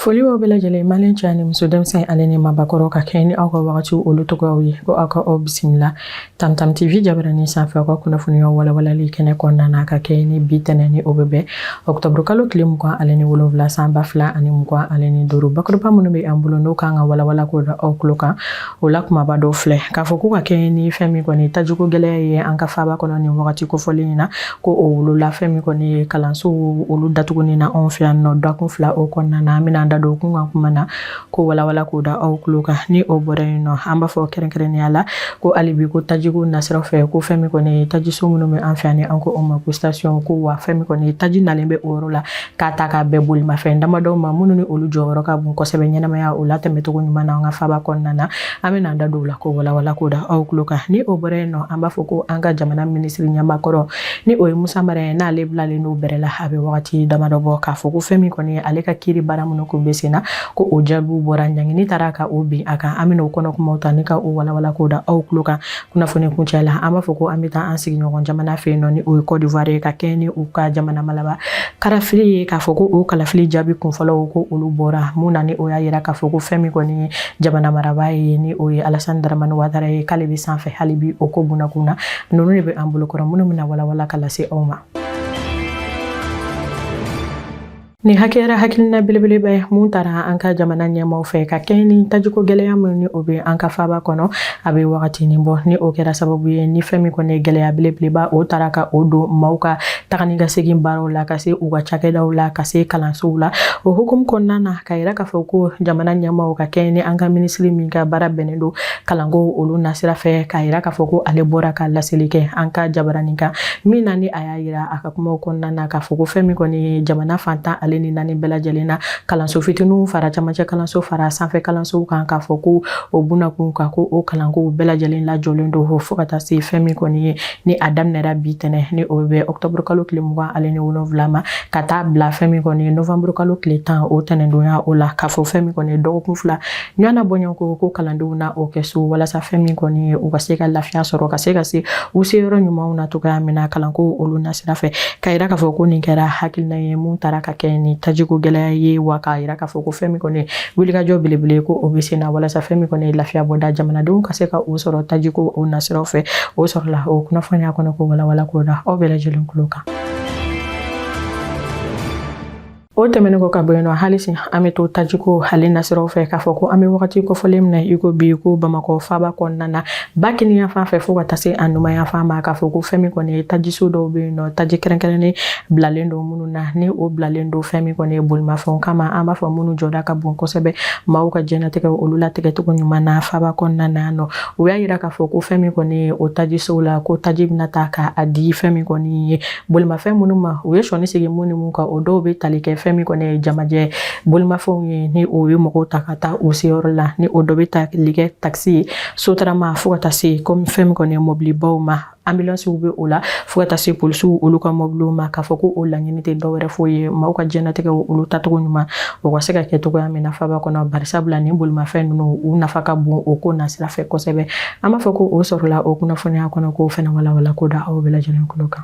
Foli b'aw bɛɛ lajɛlen, maliyɛn cɛ ni muso, denmisɛn ale ni mabakɔrɔ, ka kɛɲɛ ni aw ka wagatiw olu tɔgɔyaw ye, ko aw ka aw bisimila Tamtam TV jabarani sanfɛ, aw ka kunnafoniyaw walawalali kɛnɛ kɔnɔna na, ka kɛɲɛ ni bi tɛnɛ ni o bɛ bɛn ɔkutɔburu kalo tile 27 san 2025. Bakuruba minnu bɛ an bolo n'o kan ka walawala k'o da aw tulo kan, o la kumaba dɔw filɛ k'a fɔ ko ka kɛɲɛ ni fɛn min kɔni tajiko gɛlɛya ye an ka faaba kɔnɔ nin wagati kofɔlen in na, ko o wolola fɛn min kɔni ye kalansow olu datuguni na anw fɛ yan nɔ dakun 2 o kɔnɔna na. An bɛna an da don o kun kan kuma na ko walawala k'o da aw tulo kan. Ni o bɔra yen nɔ, an b'a fɔ kɛrɛnkɛrɛnnenya la ko hali bi ko tajiko nasiraw fɛ, ko fɛn min kɔni ye tajiso minnu bɛ an fɛ yan ni an ko o ma ko station, ko wa fɛn min kɔni ye taji nalen bɛ o yɔrɔ la k'a ta k'a bɛn bolimafɛn damadɔw ma minnu ni olu jɔyɔrɔ ka bon kosɛbɛ ɲɛnamaya o latɛmɛcogo ɲuman na an ka faaba kɔnɔna na. An bɛna an da don o la ko walawala k'o da aw tulo kan. Ni o bɔra yen nɔ, an b'a fɔ ko an ka jamana minisiri ɲɛmaa kɔrɔ ni o ye Musa Mara ye, n'ale bilalen don bɛrɛ la a bɛ wagati damadɔ bɔ, k'a fɔ ko fɛn min kɔni ye ale ka kiiri baara minnu kun bɛ sen na, ko o jaabiw bɔra, ɲangini taara ka o bin a kan. An bɛna o kɔnɔ kumaw ta ni ka o walawala k'o da aw tulo kan. Kunnafoni kuncɛ la, an b'a fɔ ko an bɛ taa an sigiɲɔgɔn jamana fɛ yen nɔ ni o ye Côte d'Ivoire ye, ka kɛɲɛ ni u ka jamana malaba kalafili ye, k'a fɔ ko o kalafili jaabi kunfɔlɔw ko olu bɔra mun na, ni o y'a yira k'a fɔ ko fɛn min kɔni ye jamana marabaa ye ni o ye Alassane Dramane Ouattara ye, k'ale bɛ sanfɛ hali bi o ko bunakun na. Ninnu de bɛ an bolokɔrɔ minnu bɛna walawala ka lase aw ma. Nin hakɛyara hakilina belebeleba ye mun taara an ka jamana ɲɛmaaw fɛ ka kɛɲɛ ni tajiko gɛlɛya min ni o bɛ an ka faaba kɔnɔ a bɛ wagati nin bɔ, ni o kɛra sababu ye ni fɛn min kɔni ye gɛlɛya belebeleba o taara ka o don maaw ka taga ni ka segin baaraw la, ka se u ka cakɛdaw la, ka se kalansow la. O hukumu kɔnɔna na, ka yira k'a fɔ ko jamana ɲɛmaaw, ka kɛɲɛ ni an ka minisiri min ka baara bɛnnen don kalanko olu nasira fɛ, k'a yira k'a fɔ ko ale bɔra ka laseli kɛ an ka jabaranin kan min na, ni a y'a yira a ka kumaw kɔnɔna na k'a fɔ ko fɛn min kɔni ye jamana fan 14 bɛɛ lajɛlen na, kalanso fitininw fara camancɛ kalanso fara sanfɛ kalansow kan, k'a fɔ ko o bunakun kan ko o kalankow bɛɛ lajɛlen lajɔlen don fo ka taa se fɛn min kɔni ye ni a daminɛra bi tɛnɛ ni o bɛ bɛn ɔkutɔburu kalo tile 27 ma, ka taa bila fɛn min kɔni ye novanburu kalo tile 10 o tɛnɛndonya o la, k'a fɔ fɛn min kɔni ye dɔgɔkun 2 ɲɔgɔnna bɔɲɔgɔnko ko kalandenw na o kɛ so, walasa fɛn min kɔni ye u ka se ka lafiya sɔrɔ, ka se ka se u se yɔrɔ ɲumanw na cogoya min na kalanko olu nasira fɛ. Ka yira k'a fɔ ko nin kɛra hakilina ye mun taara ka kɛ ni tajiko gɛlɛya ye, wa k'a yira k'a fɔ ko fɛn min kɔni wulikajɔ belebele ko o bɛ sen na walasa fɛn min kɔni ye lafiya bɔda jamanadenw ka se ka o sɔrɔ tajiko o nasiraw fɛ. O sɔrɔla o kunnafoniya kɔnɔ ko walawala k'o da aw bɛɛ lajɛlen tulo kan. O tɛmɛnen kɔ ka bɔ yen nɔ, hali sini an bɛ to tajiko ale nasiraw fɛ, k'a fɔ ko an bɛ wagati kofɔlen min na i ko bi, ko Bamakɔ faaba kɔnɔna na, ba kiniyanfan fɛ fo ka taa se a numanyanfan ma, k'a fɔ ko fɛn min kɔni ye tajiso dɔw bɛ yen nɔ, taji kɛrɛnkɛrɛnnen bilalen don minnu na, ni o bilalen don fɛn min kɔni ye bolimafɛnw kama, an b'a fɔ minnu jɔda ka bon kosɛbɛ maaw ka diɲɛnatigɛ olu latigɛcogo ɲuman na faaba kɔnɔna na yan nɔ. U y'a yira k'a fɔ ko fɛn min kɔni ye o tajisow la, ko taji bɛna ta k'a di fɛn min kɔni ye bolimafɛn minnu ma, u ye sɔnni sigi mun ni mun kan, o dɔw bɛ tali kɛ fɛn min kɔni ye jamajɛ bolimafɛnw ye, ni o ye mɔgɔw ta ka taa u seyɔrɔ la, ni o dɔ bɛ tali kɛ takisi ye, sotarama, fo ka taa se komi fɛn min kɔni ye mɔbilibaw ma, ambulansiw bɛ o la, fo ka taa se polisiw olu ka mɔbiliw ma, k'a fɔ ko o laɲini tɛ dɔwɛrɛ foyi ye maaw ka diɲɛnatigɛ olu tacogo ɲuman o ka se ka kɛ cogoya min na faaba kɔnɔ, barisabula nin bolimafɛn ninnu u nafa ka bon o ko nasira fɛ kosɛbɛ. An b'a fɔ ko o sɔrɔla o kunnafoniya kɔnɔ k'o fana walawala k'o da aw bɛɛ lajɛlen tulo kan.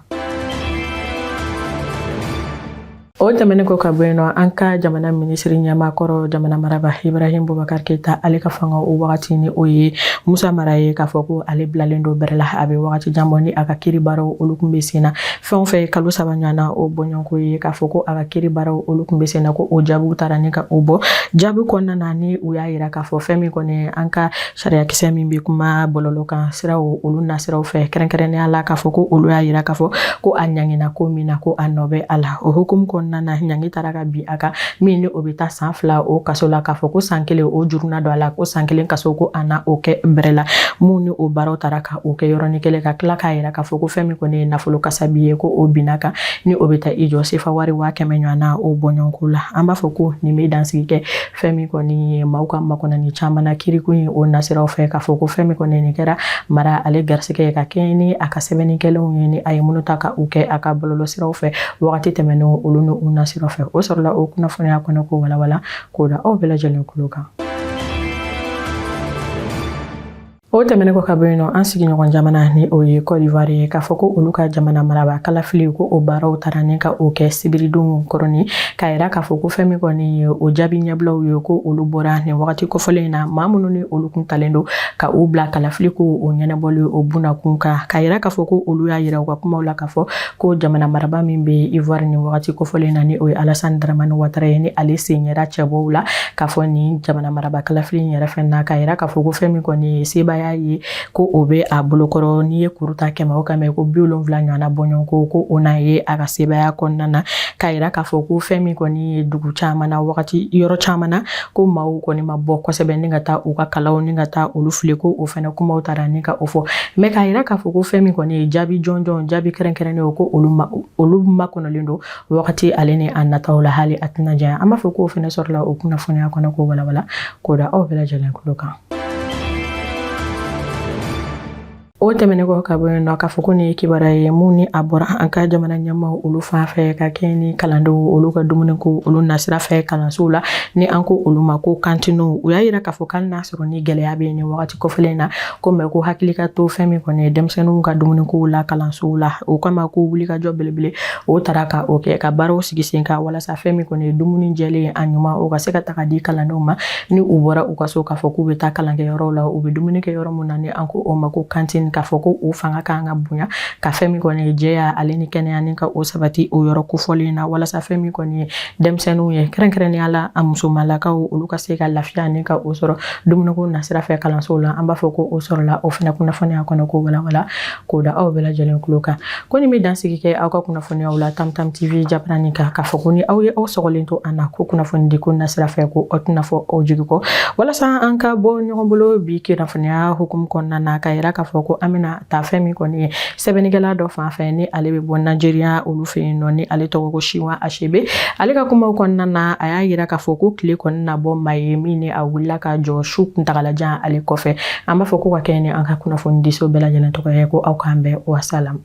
O tɛmɛnen kɔ ka bɔ yen nɔ, an ka jamana minisiri ɲɛmaa kɔrɔ, jamana maraba Ibrahim Boubacar Keita, ale ka fanga o wagati ni o ye Musa Mara ye, k'a fɔ ko ale bilalen don bɛrɛ la a bɛ wagati jan bɔ, ni a ka kiiri baaraw olu tun bɛ sen na fɛn o fɛn kalo 3 ɲɔgɔnna o bɔɲɔgɔnko ye, k'a fɔ ko a ka kiiri baaraw olu tun bɛ sen na, ko o jaabiw taara ni ka o bɔ. Jaabi kɔnɔna na, ni u y'a yira k'a fɔ fɛn min kɔni an ka sariyakisɛ min bɛ kuma bɔlɔlɔ kan siraw olu nasiraw fɛ, kɛrɛnkɛrɛnnenya la k'a fɔ ko olu y'a yira k'a fɔ ko a ɲangina ko min na, ko a nɔ bɛ a la. O hukumu kɔnɔna na, ɲangi taara ka bin a kan min ni o bɛ taa san 2 o kaso la, k'a fɔ ko san 1 o juruna don a la, ko san 1 kaso ko a na o kɛ bɛrɛ la, mun ni o baaraw taara ka o kɛ yɔrɔnin kelen, ka tila k'a yira k'a fɔ ko fɛn min kɔni ye nafolo kasabi ye, ko o binna kan ni o bɛ taa i jɔ sefa wari 100,000 ɲɔgɔnna o bɔɲɔgɔnko la. An b'a fɔ ko nin bɛ dansigi kɛ fɛn min kɔni ye maaw ka makɔnɔni caman na kirikun ye o nasiraw fɛ, k'a fɔ ko fɛn min kɔni nin kɛra Mara ale garisɛgɛ ye, ka kɛɲɛ ni a ka sɛbɛnni kɛlenw ye ni a ye minnu ta ka u kɛ a ka bɔlɔlɔsiraw fɛ wagati tɛmɛnenw olu ni u nasiraw fɛ. O sɔrɔla o kunnafoniya kɔnɔ ko walawala k'o da aw bɛɛ lajɛlen tulo kan. O tɛmɛnen kɔ ka bɔ yen nɔ, an sigiɲɔgɔn jamana ni o ye Côte d'Ivoire ye, k'a fɔ ko olu ka jamana maraba kalafili, ko o baaraw taara ni ka o kɛ sibiridon kɔrɔni, k'a yira k'a fɔ ko fɛn min kɔni ye o jaabi ɲɛbilaw ye, ko olu bɔra nin wagati kofɔlen in na. Maa minnu ni olu kun talen don ka u bila kalafili ko o ɲɛnabɔli o bunakun kan, k'a yira k'a fɔ ko olu y'a yira u ka kumaw la k'a fɔ ko jamana maraba min bɛ Ivoire nin wagati kofɔlen na, ni o ye Alassane Dramane Ouattara ye, ni ale sen yera cɛbɔw la k'a fɔ nin jamana maraba kalafili in yɛrɛ fɛn na, k'a yira k'a fɔ ko fɛn min kɔni ye sebaaya ye, ko o bɛ a bolokɔrɔ. N'i ye kuru ta 100 o 100, ko 70 ɲɔgɔnna bɔɲɔgɔnko, ko o n'a ye a ka sebaaya kɔnɔna na, k'a yira k'a fɔ ko fɛn min kɔni ye dugu caman na, wagati yɔrɔ caman na, ko maaw kɔni ma bɔ kosɛbɛ ni ka taa u ka kalaw ni ka taa olu fili, ko o fɛnɛ kumaw taara ni ka o fɔ. Mais k'a yira k'a fɔ ko fɛn min kɔni ye jaabi jɔnjɔn, jaabi kɛrɛnkɛrɛnnen, ko olu makɔnɔlen don wagati ale ni a nataw la, hali a tɛna janya. An b'a fɔ k'o fɛnɛ sɔrɔla o kunnafoniya kɔnɔ, k'o walawala k'o da aw bɛɛ lajɛlen tulo kan. O tɛmɛnen kɔ ka bɔ yen nɔ, k'a fɔ ko nin ye kibaruya ye mun ni a bɔra an ka jamana ɲɛmaaw olu fan fɛ, ka kɛ ni kalandenw olu ka dumuni ko olu nasira fɛ kalansow la, ni an ko olu ma ko kantinew. U y'a yira k'a fɔ k'ali n'a sɔrɔ ni gɛlɛya bɛ nin wagati kɔfɛlen na, ko mais ko hakili ka to fɛn min kɔni ye denmisɛnninw ka dumunikow la kalansow la. O kama ko wulikajɔ belebele o taara ka o kɛ, ka baaraw sigi sen kan walasa fɛn min kɔni ye dumuni jɛlen a ɲuman, o ka se ka taga di kalandenw ma ni u bɔra u ka so k'a fɔ k'u bɛ taa kalankɛyɔrɔw la, u bɛ dumuni kɛ yɔrɔ min na, ni an ko o ma ko kantine, k'a fɔ ko o fanga kan ka bonya, ka fɛn min kɔni ye jɛya ale ni kɛnɛya ni ka o sabati o yɔrɔ kofɔlen na, walasa fɛn min kɔni ye denmisɛnninw ye, kɛrɛnkɛrɛnnenya la a musomalakaw, olu ka se ka lafiya ni ka o sɔrɔ dumuniko nasira fɛ kalansow la. An b'a fɔ ko o sɔrɔla o fana kunnafoniya kɔnɔ, k'o walawala k'o da aw bɛɛ lajɛlen tulo kan. Ko nin bɛ dansigi kɛ aw ka kunnafoniyaw la Tamtam TV jabarani kan, k'a fɔ ko ni aw ye aw sɔgɔlen to an na, ko kunnafoni di ko nasira fɛ, ko aw tɛna fɔ aw jigi kɔ. Walasa an ka bɔ ɲɔgɔn bolo bi kunnafoniya hukumu kɔnɔna na, k'a yira k'a fɔ ko an bɛna taa fɛn min kɔni ye sɛbɛnnikɛla dɔ fan fɛ, ni ale bɛ bɔ Nigeria olu fɛ yen nɔ, ni ale tɔgɔ ko Chinua Achebe. Ale ka kumaw kɔnɔna na, a y'a yira k'a fɔ ko tile kɔni na bɔ maa ye min ni a wulila ka jɔ su kuntagalajan ale kɔfɛ. An b'a fɔ ko ka kɛ ni an ka kunnafoni diso bɛɛ lajɛlen tɔgɔ ye, ko aw k'an bɛn, wasalam.